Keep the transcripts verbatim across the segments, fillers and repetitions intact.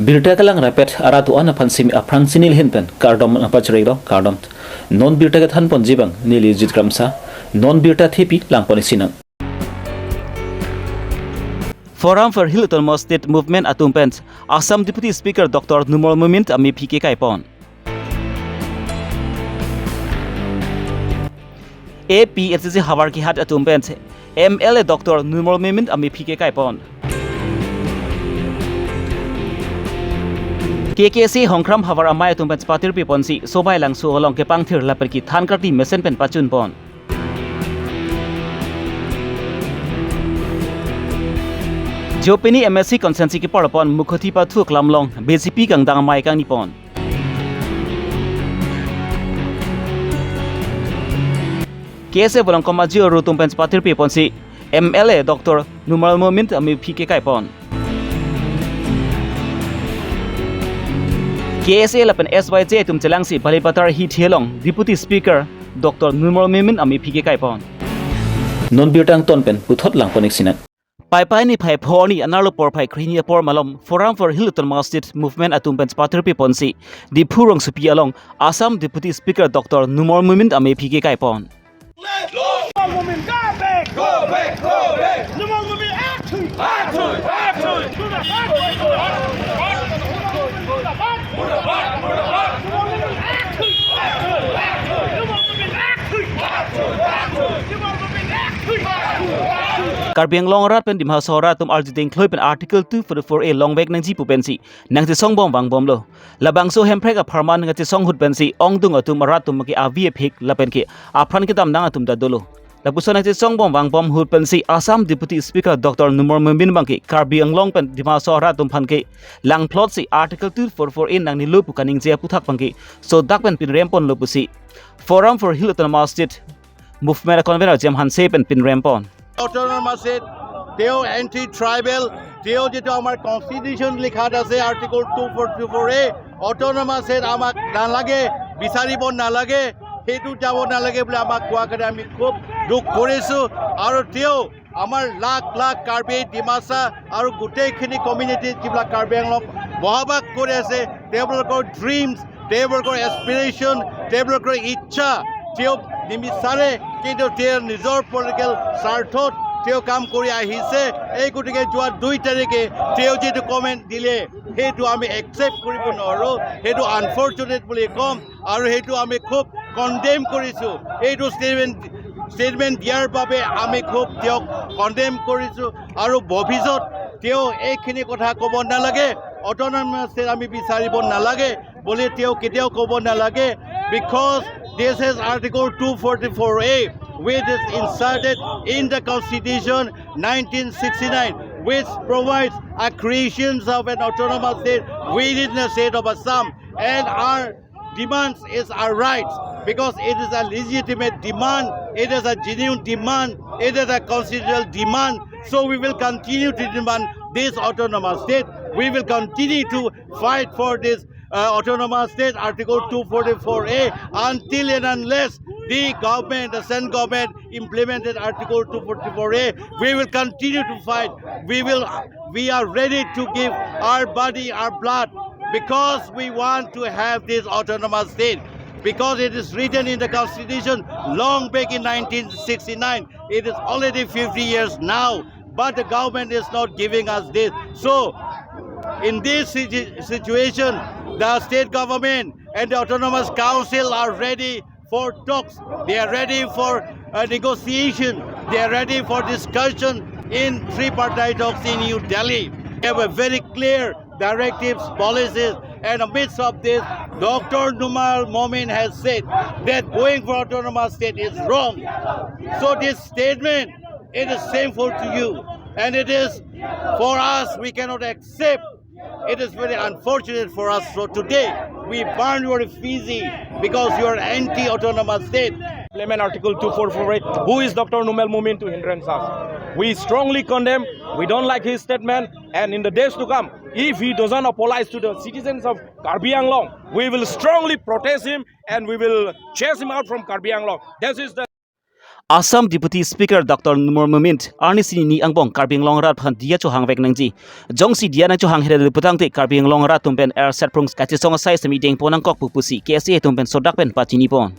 Birta kelang rapet arat do-an aphan simi aphrang si neli ahin pen kardom nangpachiriklo, kardom. Non birta kethan ponji abang neli Jit Kramsa, non birta thepi lang pon-ik sinang. Forum for Hill Autonomous State Movement atum pen Assam Deputy Speaker Doctor Numal Momin amephi kekai pon. A P H L C C havar kehat atum pen M L A Doctor Numal Momin amephi kekai pon. K K C Hongkram havar amei atum pen patirpi ponsi Sobai Langso along kepangthir lapen kethan karti mesen pen pachun pon. Jopini M A C constituency kepar pon Mukhothi pathu aklam along B J P kangdang amei kangni pon. K S A along komaji aru atum pen patirpi ponsi M L A Doctor Numal Momin amephi kekai pon. K S A lapen S Y J atum chelangsi Balipathar hithi along Deputy Speaker Doctor Numal Momin amephi kekai pon. Non birta angton pen puthot lang pon-ik sinang. Paipai niphai pho arni anerlo porphai krehini apor malom Forum for Hill Autonomous State Movement atum pen patirpi ponsi Diphu rongsopi along Assam Deputy Speaker Doctor Numal Momin amephi kekai pon. Numal Momin, go back! Go back, go back! Numal Momin, action! Action, action! Karbi Anglong arat pen Dima Hasao arat atum arju dengkloi pen Article two forty-four A long vek nangji pu pensi nangchesong bom vangbomlo. Labangso Hemprek apharman nangchesong ahut pensi ongdung atum arat atum ke avi aphek lapen ke apran kedamnang atum ta dolo. Lapuson nangchesong bom vangbom ahut pensi Assam Deputy Speaker Doctor Numal Momin abangke Karbi Anglong pen Dima Hasao arat atum aphan kelang phlotsi Article two forty-four A nangnelo pu kaningje aputhak abangke sodak pen pinrem ponlo pusi Forum for Hill Autonomous State Movement a-convener Jem Hanse pen pinrem pon. Autonomous state, তেওঁ anti tribal, তেওঁ যিটো আমাৰ কনষ্টিটিউশ্যন লিখাত আছে article two forty four এ, autonomous state আমাক নালাগে, বিচাৰিব নালাগে, সেইটো যাব নালাগে বুলি আমাক কোৱা কাৰণে আমি খুব দুখ কৰিছোঁ। আৰু তেওঁ আমাৰ লাখ লাখ কাৰ্বি, ডিমাচা আৰু গোটেইখিনি কমিউনিটিত যিবিলাক কাৰ্বি আংলং বসবাস কৰি আছে, তেওঁলোকৰ ড্ৰিমছ, তেওঁলোকৰ এছপিৰেশ্যন, তেওঁলোকৰ ইচ্ছা, তেওঁ নিবিচাৰে, কিন্তু তেওঁ নিজৰ পলিটিকেল স্বাৰ্থত তেওঁ কাম কৰি আহিছে। এই গতিকে যোৱা দুই তাৰিখে তেওঁ যিটো কমেণ্ট দিলে, সেইটো আমি একচেপ্ট কৰিব নোৱাৰোঁ, সেইটো আনফৰ্চুনেট বুলি ক'ম। আৰু সেইটো আমি খুব কণ্ডেম কৰিছোঁ। এইটো ষ্টেটমেণ্ট, ষ্টেটমেণ্ট দিয়াৰ বাবে আমি খুব তেওঁক কণ্ডেম কৰিছোঁ। আৰু ভৱিষ্যত তেওঁ এইখিনি কথা ক'ব নালাগে, অট'নমাছ ষ্টেট আমি বিচাৰিব নালাগে বুলি তেওঁ কেতিয়াও ক'ব নালাগে। Because this is Article two forty-four A, which is inserted in the Constitution nineteen sixty-nine, which provides a creations of an autonomous state within the state of Assam. And our demands is our rights, because it is a legitimate demand, it is a genuine demand, it is a constitutional demand. So we will continue to demand this autonomous state. We will continue to fight for this uh, autonomous state, Article two forty-four A, until and unless the government, the central government implemented Article two forty-four A. We will continue to fight. We will, we are ready to give our body, our blood, because we want to have this autonomous state. Because it is written in the Constitution long back in nineteen sixty-nine. It is already fifty years now, but the government is not giving us this. So, in this situ- situation, the state government and the autonomous council are ready for talks. They are ready for uh, negotiation. They are ready for discussion in tripartite talks in New Delhi. We have a very clear directives, policies, and amidst of this, Doctor Numal Momin has said that going for autonomous state is wrong. So this statement, it is shameful to you, and it is for us, we cannot accept. It is very unfortunate for us. So today, we burn your effigy because you are anti-autonomous state. Implement Article two forty-four A. Who is Doctor Numal Momin to hindrance us? We strongly condemn. We don't like his statement. And in the days to come, if he doesn't apologize to the citizens of Karbi Anglong, we will strongly protest him and we will chase him out from Karbi Anglong. This is the Assam Deputy Speaker Doctor Numal Momin arni sini ni angbong Karbi Anglong arat aphan diya chohangvek nangji. Jongsi diya nangchohang heret putangte Karbi Anglong arat atum pen erset prung kachesong asai semi dengpon nangkok pu pusi K S A atum pen sodak pen pachinipon.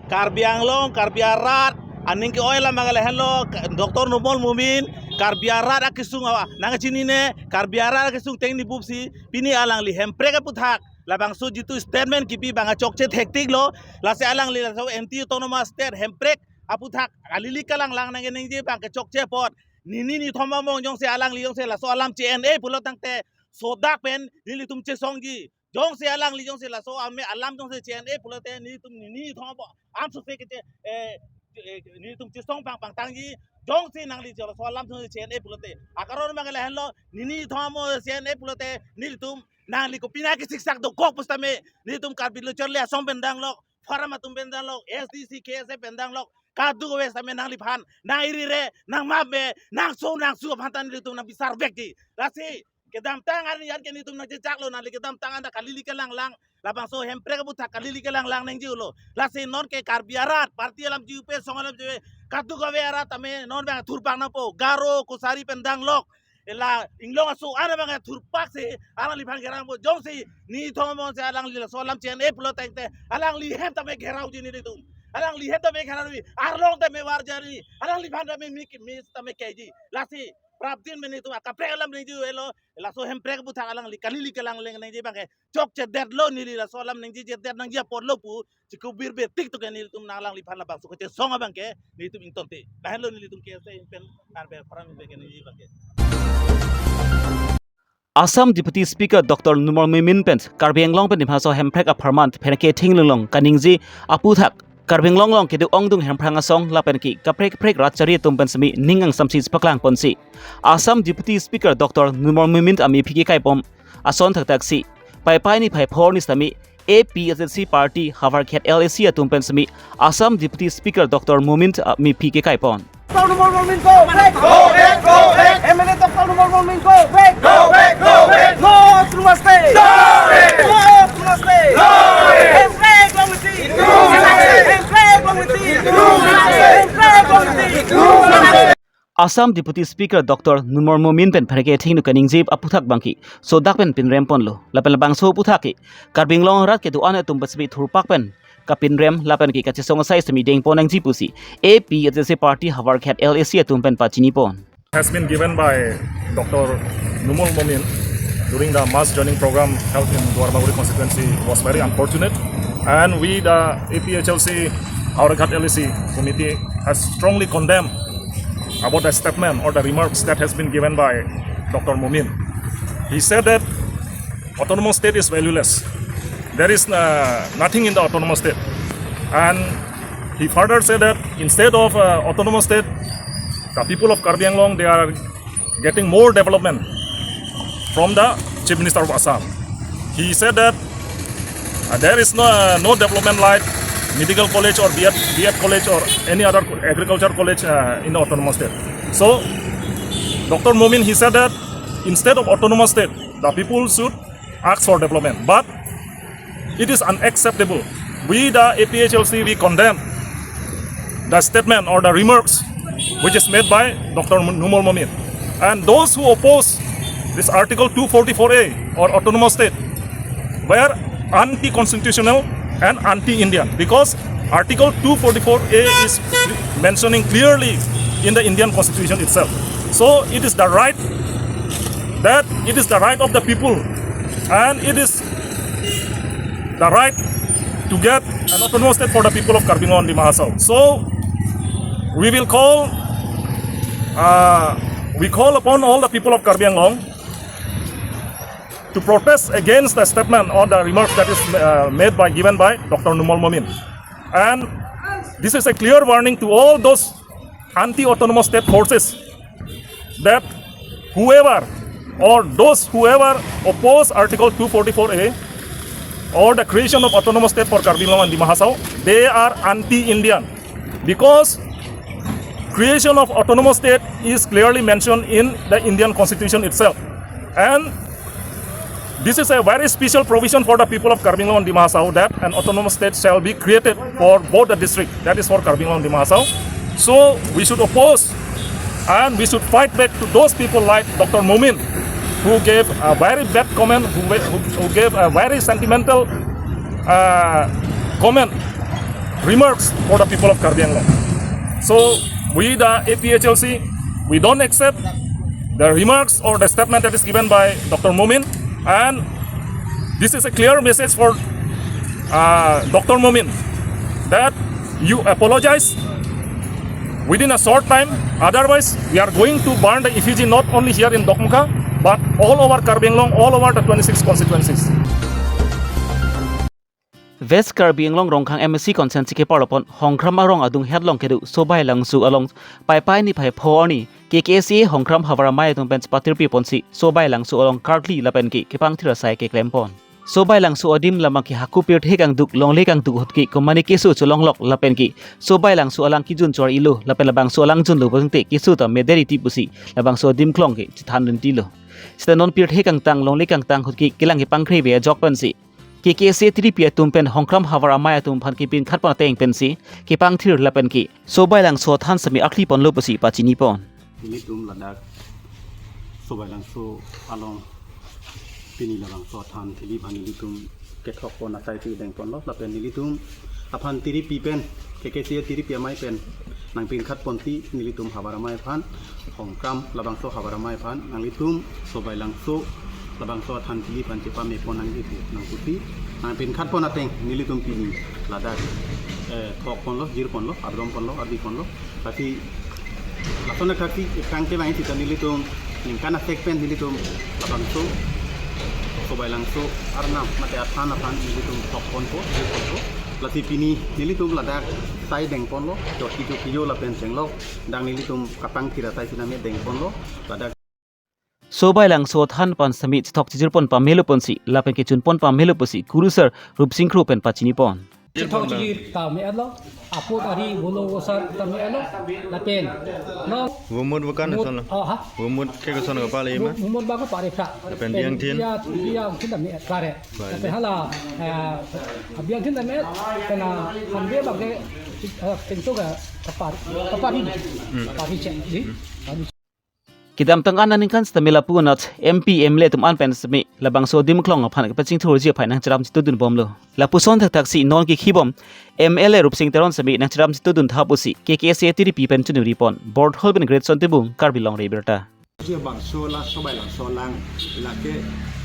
Karbi Anglong, Karbi arat aning ke-oi alam abang ke lahenlo, Doctor Numal Momin, Karbi arat akesung awa nangchinine, Karbi arat akesung tengni bupsi pini alangli Hemprek aputhak labangso jitu statement kipi abang chokche thektiklo. Lasi alangli laso anti autonomous state Hemprek aputhak kalili kalanglang nangji abang ke chokche apot, nini nithom among jongsi alangli jongsi laso alam che-en-e pulo tangte sodak pen nelitum chesongji. Jongsi alangli jongsi laso ame alam jongsi che-en-e pulote nelitum nini nithom among amsose ke che, eh, eh, nelitum chesong pang pangtangji. Jongsi nangli jongsi laso alam jongsi che-en-e pulote, akaron abang ke lahenlo, nini nithom among che-en-e pulote nelitum nangli kopine kesiksak dokok pusitame nelitum Karbi Lo Charli Asong pen danglok, Forum atum pen danglok, S D C, K S A pen danglok, kadokave sitame nangliphan nang-iri re, nangmap me, nangso nangsu aphan ta nelitum nangpisarvekji. Lasi kedamtang arni an ke nelitum nangjejaklo, nangli kedamtang anta kalili kalanglang labangso Hemprek aputhak kalili kalanglang nangjiulo. Lasi non ke Karbi arat, party alam jiu pe, song alam jiu pe, kadokave arat tame non abang thurpak nangpo, Garo, Kachari pen danglok, ela inglong aso an abang thurpaksi alangliphan gherangpo. Jongsi nini nithom among si alangli laso alam che-en-e pulo tangte alangli hem tame gherauji nelitum. Alangli hem tame gherauji, arlong tame varjari, alangliphan tame mi mi tame keji. Lasi prapdin me nelitum akaprek alam nangjiulo, laso Hemprek aputhak alangli kalili kalanglang nangji abang ke chokchedetlo, neli laso alam nangjejedet nangji apotlo pu chikubir betik tu ke nelitum nang alangliphan labangso kachesong abang ke nelitum ingtonte. Lahenlo nelitum K S A pen, Karbi Forum pen ke neli abang ke. Assam Deputy Speaker Doctor Numal Momin pen Karbi Anglong pen Dima Hasao Hemprek apharman pherangke thinglonglong kaningje aputhak Karbi Anglong along kedo ongdung Hemprek asong lapen ke kaprek kaprek rat chari atum pen semi ning angsamsi chepaklangponsi Assam Deputy Speaker Doctor Numal Momin amephi kekaipon ason thakthak si Paipai niphai phor ni sitame A P H L C party Howraghat L A C atum pen semi Assam Deputy Speaker Doctor Momin amephi kekaipon. Doctor Numal Momin ko back! Go back, go back! M L A Doctor Numal Momin ko back! Go back, go back! No autonomous state! No! No autonomous state! No! Hemprek long live! Hemprek long live! Hemprek long live! Assam Deputy Speaker Doctor Numal Momin pen pherangke thingno kaningje aputhak abang ke sodak pen pinremponlo. Lapen labangso aputhak ke Karbi Anglong arat kedo-an atum pen semi thurpak pen kapinrem lapen ke kachesong asai semi dengpon nangji pusi A P H L C party Howraghat L A C atum pen pachinipon. Has been given by Doctor Numal Momin during the mass joining program held in Duarbagori constituency was very unfortunate, and we, the A P H L C Howraghat L A C committee, has strongly condemned about the statement or the remarks that has been given by Doctor Momin. He said that autonomous state is valueless. There is uh, nothing in the autonomous state. And he further said that instead of uh, autonomous state, the people of Karbi Anglong, they are getting more development from the Chief Minister of Assam. He said that uh, there is no, uh, no development like medical college or B Ed, B Ed college or any other co- agriculture college uh, in the autonomous state. So, Doctor Momin, he said that instead of autonomous state, the people should ask for development. But it is unacceptable. We, the A P H L C, we condemn the statement or the remarks which is made by Doctor Numal Momin. And those who oppose this Article two forty-four A or autonomous state were anti-constitutional and anti-Indian, because Article two forty-four A is mentioning clearly in the Indian Constitution itself. So it is the right that it is the right of the people, and it is the right to get an autonomous state for the people of Karbi Anglong and Dima Hasao. So we will call, uh, we call upon all the people of Karbi Anglong to protest against the statement or the remarks that is uh, made by, given by Doctor Numal Momin. And this is a clear warning to all those anti-autonomous state forces that whoever or those whoever oppose Article two forty-four A or the creation of autonomous state for Karbi Anglong and Dima Hasao, they are anti-Indian, because creation of autonomous state is clearly mentioned in the Indian Constitution itself. And this is a very special provision for the people of Karbi Anglong and Dima Hasao, that an autonomous state shall be created for both the district, that is for Karbi Anglong and Dima Hasao. So we should oppose and we should fight back to those people like Doctor Momin, who gave a very bad comment, who, who, who gave a very sentimental uh, comment, remarks for the people of Karbi Anglong. So we, the A P H L C, we don't accept the remarks or the statement that is given by Doctor Momin, and this is a clear message for uh, Doctor Momin that you apologize within a short time. Otherwise, we are going to burn the effigy not only here in Dokmoka, but all over Karbi Anglong, all over the twenty-six constituencies. West Karbi Anglong Rongkhang M A C constituency keparlo pon Hongkram arong adung hetlong kedo Sobai Langso along Paipai niphai pho arni K K A C A Hongkram havar amei atum pen chepatirpi ponsi Sobai Langso along karkli lapen ke kepangthir asai keklem pon. Sobai Langso adim labang ke hako pirthe kangduk longle kangduk ahut ke komane keso cholonglok lapen ke Sobai Langso alang kijun chor-ilo lapen labangso alang junlo pute keso ta meder iti pusi labangso adim klong ke chethan dun tilo. Seta non pirthe kangtang longle kangtang ahut ke kelang kepangkre ave ajok pensi K K A C A tiripi atum pen Hongkram havar amei atum aphan kepinkhat pon ateng pensi kepangthir lapen ke Sobai Langso athan semi akli ponlo pusi pachini pon. Nelitum ladak Sobai Langso along pini labangso athan thili aphan nelitum kethok pon asai pideng ponlo lapen nelitum aphan tiripi pen K K A C A tiripi amei pen nangpinkhat ponsi nelitum havar amei aphan Hongkram labangso havar amei aphan nanglitum Sobai Langso labangso athan thili aphan chepame pon nangji pu nangpusi nangpinkhat pon ateng nelitum pini ladak eh, thok ponlo, jir ponlo, adrom ponlo, ardi ponlo. Lasi lason akhak si kangke lang sita nelitum ningkan asek pen nelitum labangso Sobai Langso arnam mate athan aphan nelitum thok ponpo, jir ponpo. Lasi pini nelitum ladak sai deng ponlo, jot kijo kijo lapen chenglok, dang nelitum kapangthir asai siname deng ponlo, ladak. Sobai Langso athan aphan semi chethok chijir pon pamelo ponsi lapen kechun pon pamelo pusi kurusar Rupsing Kro pen pachini pon. Chethok chijir ta me-etlo, aput ari bolo vosar ta me-etlo, lapen non Vumut bukan mut, son. Oh, ha? Vumut ke son kapal ima. Vumut bago pare phra. Lapen biang thin. Biang, biang thin ta me-et klare. Baik. Lapen hala, eh, biang thin ta me-et, kena hambe bage, eh, pintu ka kapar, kapar ini. Hmm. Kapar ini cek, di? Hmm. Kapar ini. Kedamtang an aningkan sitame lapu anat M P M L A atum an pen sitame labangso adim klong aphan kepachingthurji aphai nangcherap chitudun bomlo. Lapuson thakthak si non kekhi bom M L A Rupsing Teron sitame nangcherap chitudun tha pusi K K A C A tiripi pen chunuri pon. Borthol pen Greatson Timung, Karbi Longri Abirta. Si bangso la Sobai Langso alang lake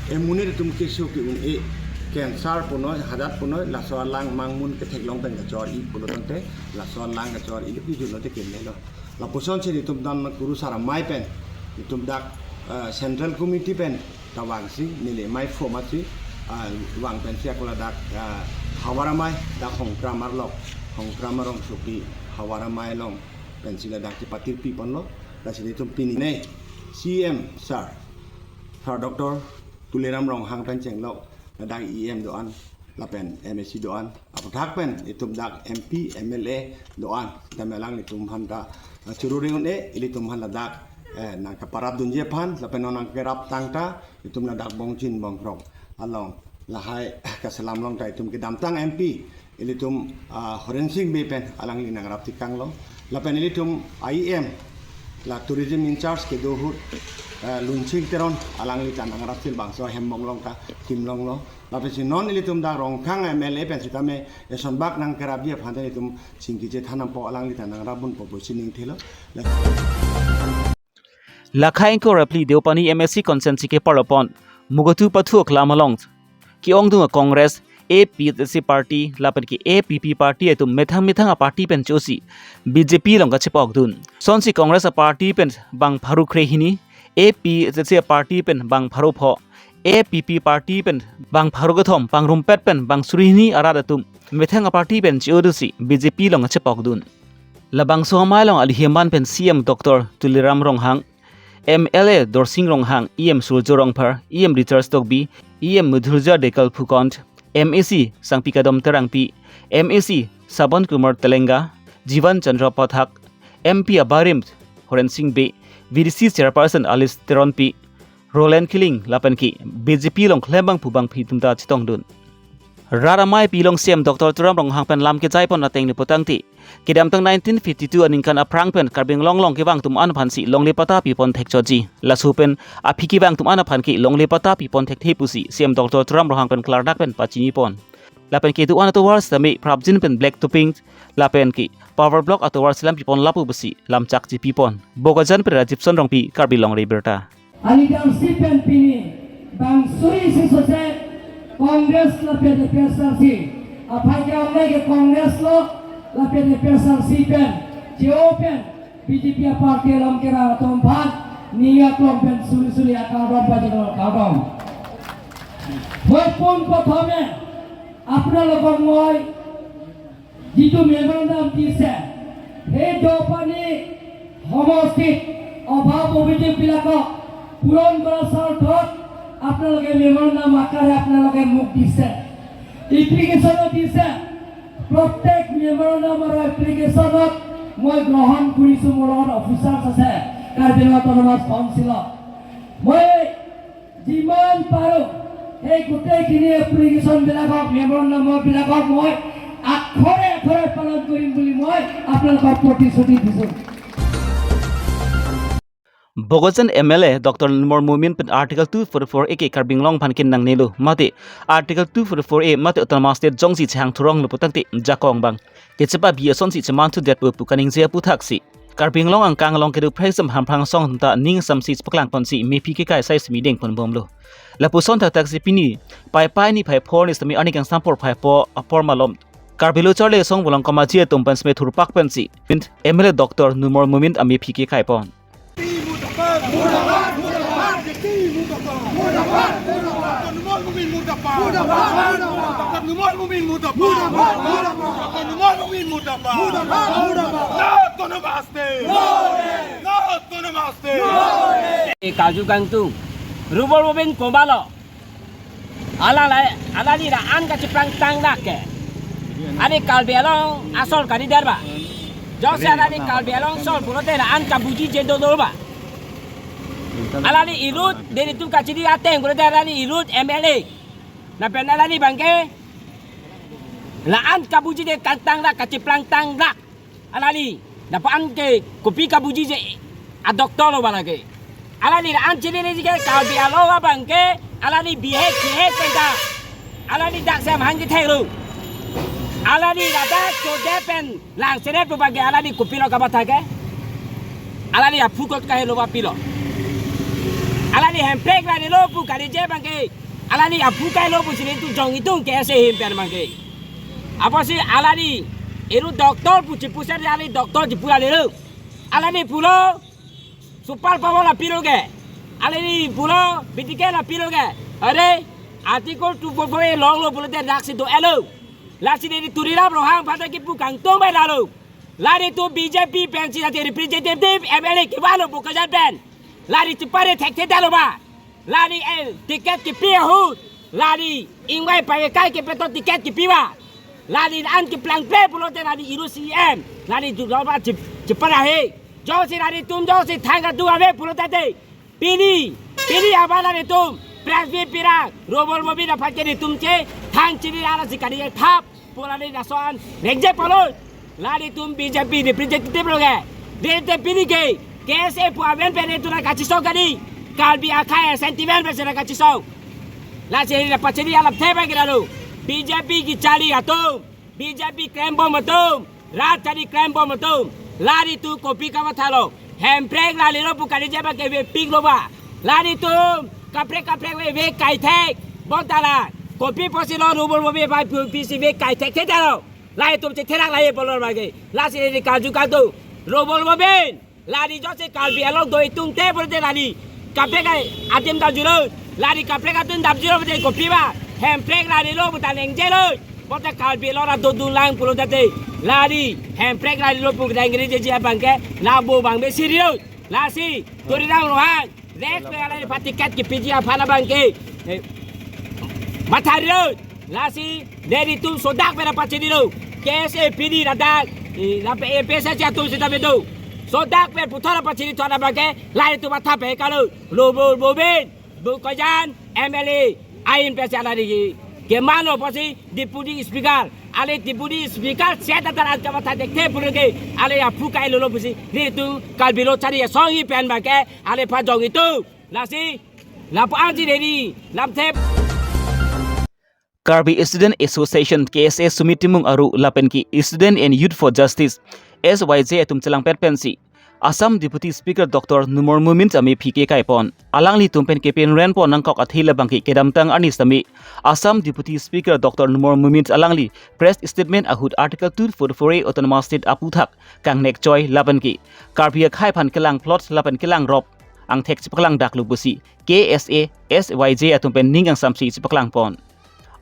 emunit atum keso ke-un-e, cancer punoi, hadat punoi, laso alang mangmun ketheklong pen kachor-i pulo tangte laso alang kachor-i le pijun lote kemelo. Lapuson si nelitum dan kurusar amei pen, nelitum dak, eh, Central Committee pen ta vangsi, neli amei form asi, ah, vang pensi ako ladak, ah, havar amei, dak Hongkram arlok, Hongkram arongsopi havar amei along pensi ladak chepatirpi ponlo, lasi nelitum pini ne C M sir, Sir Doctor Tuliram Ronghang pen chenglok, ladak E M do-an, lapen M A C do-an, aphuthak pen itum dak M P, M L A do-an, sitame alanglitum aphan ta, eh, chururi un-e, ilitum aphan ladak, eh, nangkaparap dunji aphan, lapen non nangkerap tangta, itum ladak Bongchin Bongkrok along, lahai kaselam along ta itum kedamtang M P, ilitum, ah, Horen Sing Bey pen alangli nangrap tikanglo, lapen ilitum I M, la tourism in charge kedo ahut, ah, Lunsing Teron, alangli ta nangrap si labangso ahembong along ta kimlonglo. Lapen si non ilitum dak Rongkhang M L A pen sitame eson bak nangkerapji aphan ta itum chingki chethan nangpo, alangli ta nangrap unpo pusi ningthelo. Lakha ingkoi ra phli Deopani M A C constituency keparlo pon Mugotu pathu aklam along ke-ongdung a-Congress, A P H L C party lapen ke A P P party atum methang methang a-party pen chosi B J P along kachepokdun. Sonsi Congress a-party pen bang pharo kre hini, A P H L C a-party pen bang pharo pho, A P P party pen bang pharo kethom, pangrumpet pen bang suri hini arat atum methang a-party pen che-odusi B J P along kachepokdun. Labangso amei along alihem an pen C M Doctor Tuliram Ronghang, M L A Dorsing Ronghang, E M Surjo Rongphar, E M Richard Tokbi, E M Madhurjya Deikalphu Kont, M A C Sangpi Kadom Terangpi, M A C Sabon Kumar Telenga, Jivan Chandra Pathak, M P abarim Horen Sing Bey, V D C Chairperson Alice Teronpi, Roland Killing lapen ke B J P along klembangphu bangphi atum ta chetongdun. Rat amei pi along C M Doctor Tuliram Ronghang pen lam kejai pon ateng ni putangte, kedamtang nineteen fifty-two aningkan aphrang pen Karbi Anglong along kevang atum an aphansi longle patta pipon thekchotji. Laso pen aphi kevang atum an aphan ke longle patta pipon thekthe pusi C M Doctor Tuliram Ronghang pen klardak pen pachini pon. Lapen kedo-an atovar sitame prapjin pen black topping lapen ke paving block atovar si lam pipon lapu pusi lamchak chipi pon. Bokajan pen Rajibson Rongpi, Karbi Longri Abirta. Alidar si pen pini bang suri si sose Congress lapen A P H L C, aphai ke ongle ke Congress lo lapen A P H L C pen, J O pen, B J P a party along kevang atum aphan ning aklong pen suri suri akardom pajirlo, kardom. Moi pon prothome আপোনালোকক মই যিটো মেমৰেণ্ডাম দিছে, সেই দপানী সমষ্টিত অভাৱ অভিযোগবিলাকক পূৰণ কৰাৰ স্বাৰ্থত আপোনালোকে মেমৰেণ্ডাম আকাৰে আপোনালোকে মোক দিছে, এপ্লিকেশ্যনো দিছে। প্ৰত্যেক মেমৰেণ্ডাম আৰু এপ্লিকেশ্যনত মই গ্ৰহণ কৰিছোঁ, মোৰ লগত অফিচাৰ্ছ আছে কাৰ্বি আংলং অট'নমাছ কাউন্সিলত। মই যিমান পাৰোঁ সেই গোটেইখিনি এপ্লিকেশ্যনবিলাকক, মেমৰেণ্ডামবিলাকক মই আখৰে আখৰে পালন কৰিম বুলি মই আপোনালোকক প্ৰতিশ্ৰুতি দিছোঁ। Bokajan M L A Doctor Numal Momin pen Article two forty-four A ke Karbi Anglong aphan ke nangnelo, mate Article two forty-four A mate Autonomous State jongsi chehang thurong lo putangte jakong abang kechepabi asonsi chemanthu detpo pu kaningje aputhaksi, Karbi Anglong angkang along kedo phrek jem Hamphang asong atum ta ning samsi chepaklang ponsi mephi kekai sai simi deng ponbomlo. Lapuson thakthak si pini Paipai niphai phor ni sitame arni kangsam porphai pho apor malom Karbi Lo Charli Asong Volongkom Aji atum pen sime thurpak pensi pin M L A Doctor Numal Momin amephi kekai pon. Numal Momin murdabad! Numal Momin murdabad! Numal Momin murdabad! Numal Momin murdabad! Numal Momin murdabad! No autonomous state! No autonomous state! No autonomous state! No autonomous state! E karju kangtung. Numal Momin komatlo? Alala, alali la-an kacheplang tangdak ke. Ani Karbi Anglong asor kari derba. Jongsi alali Karbi Anglong asor pulote la-an kabuji je dodorba. Alali irut, nelitum kachiri ateng pulote alali irut M L A. Lapen alali abangke la-an kabuji je kangtangdak, kacheplang tangdak. Alali, dapat an ke kopi kabuji je a doctor lo ba lake. Alali la-an chiri le ke Karbi Anglong abangke, alali bihek bihek pen ta. Alali dak sem hang kethek lo. Alali ladak chodet pen lang seret pu abangke alali kopilo kamatha ke. Alali aphu kot kahelo ba pilo. Alali hemprek la dilo pu kali je abangke. Alali aphu kailo pusi nelitum jong itum K S A ahin pen abangke. Apotsi alali irut doctor pu chipusi alali doctor chipu la dilo. Alali pulo super power la pilo ke. Alali pulo B T K la pilo ke. Are, Article two forty-four A longlo pulote daksi do-etlo. Lasi neli Tuliram Ronghang aphan ta kipu kangtung bai lalo. Lari tu B J P pensi lati representative M L A kevanglo Bokajan pen. Lari chepare thekthe detlo ba. Lari, eh, ticket kipi ahut. Lari ingvai pavekai kepeto ticket kipi ba. Lari an keplang pe pulote lari irut C M. Lari julo ba chip-, chipara he. Jongsi laritum jongsi thang kadu ave pulote te. Pini, pini abang laritum press meet pira, Numal Momin aphan ke nelitum che thang chiri ala si kari thap. Pu lari lason nengje polo. Laritum B J P representative lo ke. Dete pini ke K S A pu aven pen nelitum la kachisong kali. Karbi akhei sentiment pen si la kachisong. Lasi la pachini alam theba kira lo. B J P kachari atum, B J P klembom atum, rat chari klembom atum. Laritum kopi kamathalo. Hemprek la lilo pu kali je abangke vepiklo ba. Laritum kaprek kaprek ve, vek kaithek. Bonta la kopi pusi lo Numal Momin bai pu pisi vek kaithek thekthelo. Laritum chetherak lahei pulo abangke. Lasi neli karju kangtung. Numal Momin. Lari jongsi Karbi Anglong do itum te pulote lari kaprek adim damjulo. Lari kaprek adim damjulo pulote kopi ba. Hemprek la lilo puta nengjelo. Bonta Karbi Anglong la dodun lang pulote te. Lari hemprek la lilo pu dengri jeje abangke. Nabo abang besi rilo. Lasi Tuliram Ronghang. Next pen alai pa ticket kipiji aphan abangke. Eh, mathari lo. Lasi nelitum sodak pen pachinilo. K S A pini ladak. Eh, lapen A P S C atum sita bedo. Sodak pen puthot pachini thot abangke. Laritum matha pe kalo. Numal Momin. Bokajan M L A. Ain pesi alari ki. Kemano pusi Deputy Speaker, ale Deputy Speaker seta taran kama tha thekthe pulote, ale aphu kai lolo pusi, netum Karbi Lo Charli Asong ahin pen abangke, ale pajong itum. Lasi, lapu anji deri, lamthep. Karbi Student Association, K S A, Sumit Timung Aru lapen ke Student and Youth for Justice, S Y J atum chelangpet pensi Assam Deputy Speaker Doctor Numal Momin tame aphi ke kaipon. Alanglitum pen kepen renpon nangkok athe labangke kedamtang arni tame Assam Deputy Speaker Doctor Numal Momin alangli press statement ahut Article two forty-four A Autonomous State aphuthak kangnek choi lapen ke Karbi akhei aphan kelang plot lapen kelang rop angthek chepaklang daklo pusi K S A, S Y J atum pen ning angsamsi chepaklangpon.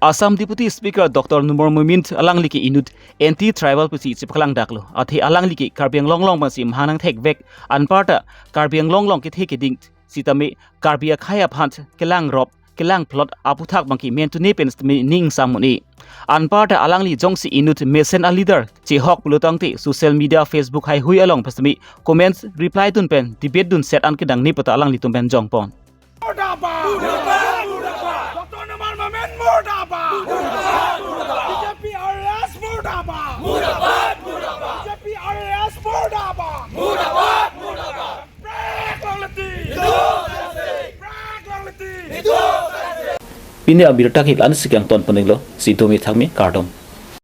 Assam Deputy Speaker Doctor Numal Momin alangli ke inut anti-tribal pusi chepaklangdaklo. Athe alangli ke Karbi Anglong along pensi mahang nangthekvek, anparta Karbi Anglong along kethe keding sitame Karbi akhei aphan kelang rop, kelang plot aphuthak abangke mentune pen sitame ning angsam un-e. Anparta alangli jongsi inut mesen a-leader chehok pulotangte social media, Facebook haihui along pen sitame comments reply dun pen debate dun set an kedang ne puta alanglitum pen jongpon. Murdabad! Murdabad! Murdabad! Doctor Numal Momin murdabad! Murdabad! Murdabad! B J P R S murdabad! Murdabad! Murdabad! B J P R S murdabad! Murdabad! Murdabad! Prak longle ti! Hidu sase! Prak longle ti! Hidu sase! Pini abirta ke la-ansi kangton pon-iklo, si domi thakmi, kardom.